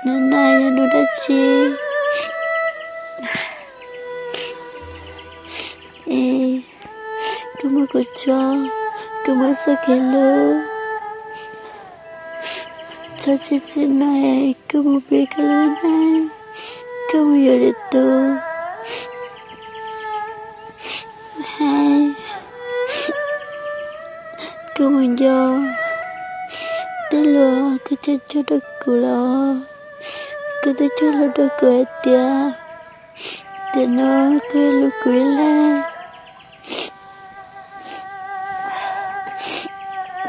Hnub no yog hnub dab tsi? Es koj muab kuv tso, koj muab txoj kev hlub tso tseg txij no, koj mus pib koj lub neej, koj mus yuav lwm tus, hais koj mus nco tej lus koj cog cog rau kuv los, koj twb cog lus rau kuv hais tias tiam no koj yuav hlub kuv ib leeg,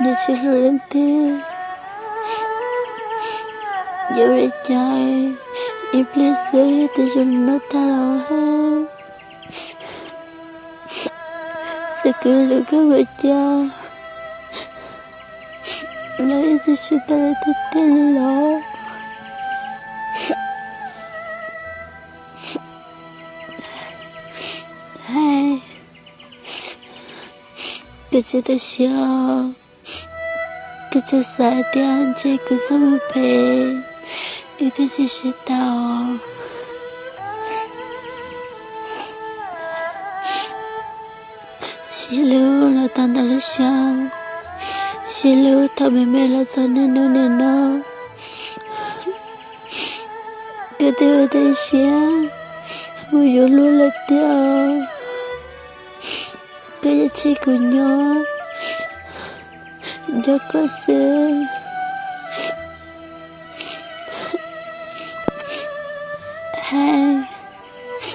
nws tsis hlub leej twg. Yuav ua li cas ib pliag xwb twb zoo no tag los hais, txawm kuv hlub koj npaum cas los yeej tsis tau li tiag tiag li los. Hais, kuv tsis tau siab, kuv tsuas xav tias ntshe kuv txoj hmoov phem, wb twb tsis sib tau. Sib hlub los tau ntau lub xyoo, sib hlub thaum me me los txog niaj hnub nim no, koj twb ua tib siab mus yuav luag lawm tiag. Koj yuav tseg kuv nyob, nco koj xwb. Hais,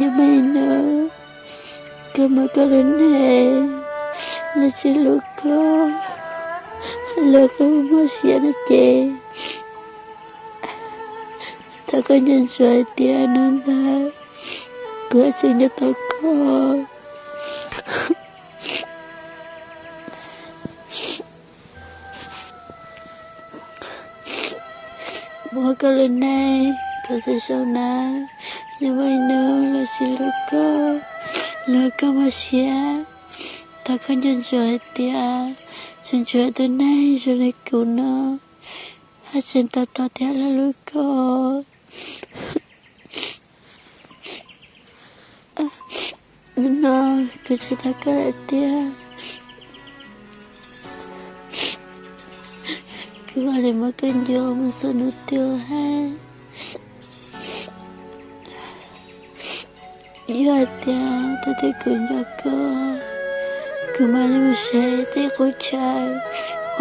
yog muaj ib hnub koj muaj koj lub neej, lawv tsis hlub koj, los koj mob siab no ces thov koj nco ntsoov hais tias hnub ntawd kuv yuav tsum nco tau koj. Muab koj lub neej kom zoo zoo na, yog muaj ib hnub lawv tsis hlub koj, los koj mob siab, thov koj nco ntsoov hais tias tseem tshuav tus neeg zoo li kuv no, haj tseem tos tos thiab los hlub koj. Hnub no kuv tsis tau koj lawm tiag, kuv mam li muab koj nco mus txog hnub tuag hab. Yog hais tias thaum twg kuv nco koj, kuv mam li mus saib tej qub chaw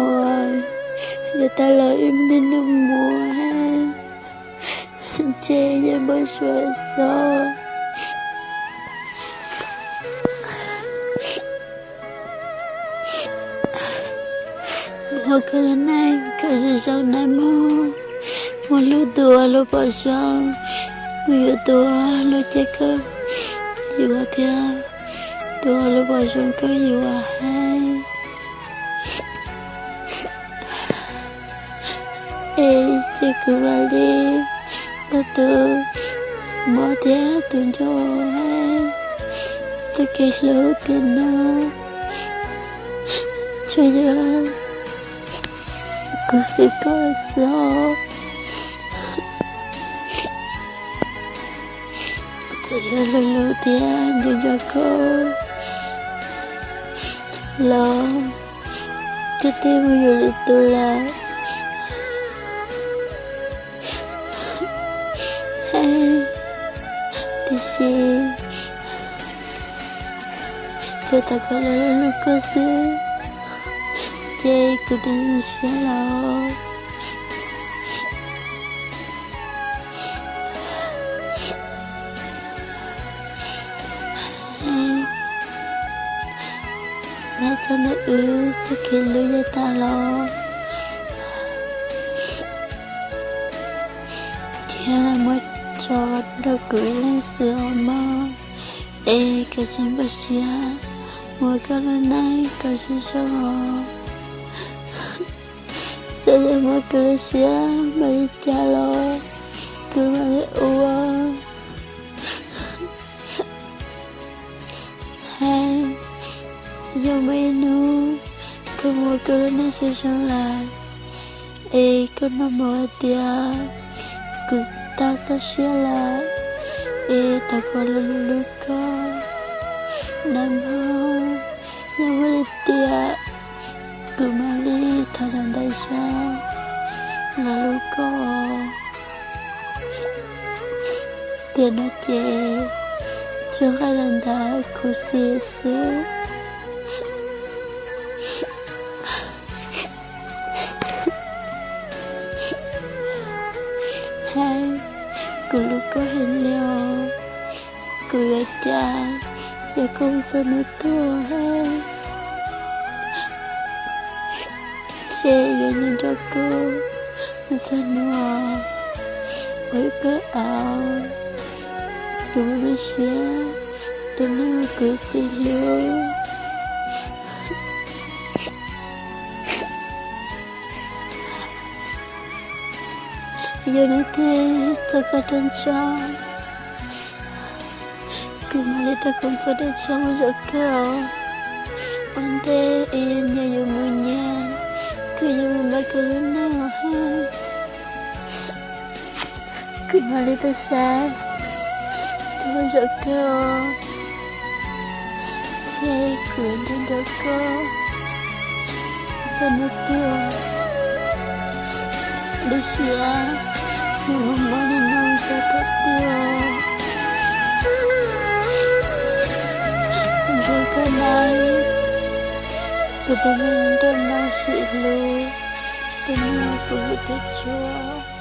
uas yuav tau los ib niaj nug mus hab, ntshe yeej npau suav xwb. Muab koj lub neej kom zoo zoo nawb mog, muab hlub tus uas luag pom zoo, mus yuav tus uas luag cia koj yuav thiab, tus uas luag pom zoo koj yuav hab. Es ces kuv mam li tau tus mob thiab tus nco hab, txoj kev hlub tiam no tsuas yog kuv xwm koj xwb os. Txawm yog hlub hlub thiab nco nco koj los koj twb mus yuav lwm tus lawm. Hab, tiam sis tsuas tau koj los hlub koj xwb, ces kuv twb zoo siab lawm. Hab, txog ntawm wb txoj kev hlub yog tas los, thiab muab tso rau kuv ib leeg xwb os mog. Es koj tsis npau siab, muab koj lub neej kom zoo zoo os. Txawm yog muab kuv lub siab npaum li cas los kuv mam li ua. Hab, yog muaj ib hnub koj muab koj lub neej zoo zoo lawm, es koj nug mus hais tias Kuv tag txoj siab lawm, es thov kom los hlub koj nawb mog. Yog muaj li tias kuv mam li thov ntawm ntawd saib los hlub koj. Tiam no ces tsuas nqaij ntawm khuv xim xwb. Hais, kuv hlub koj heev li os. Kuv yuav ua cas yog koj txog hnub tuag hais, ces yuav nyob nrog koj txog hnub ua ib pawg av. Tus me siab, tus neeg uas kuv txiv hlub. Yog hnub twg txog koj rau ntawm, kuv mam li tau koom txoj dab tshoob mus zov koj. Ua ntej es nyias yuav mus nyias, koj yuav mus npaj koj lub neej hais, kuv mam li tau xav tuaj zov koj, ces kuv yuav nrog koj txog hnub tuag. Lub siab nws mob mob li no rau tom tuag. Nrog koj na, kuv tus me nraug no sim hlub, tus me kuv hlub tiag tiag.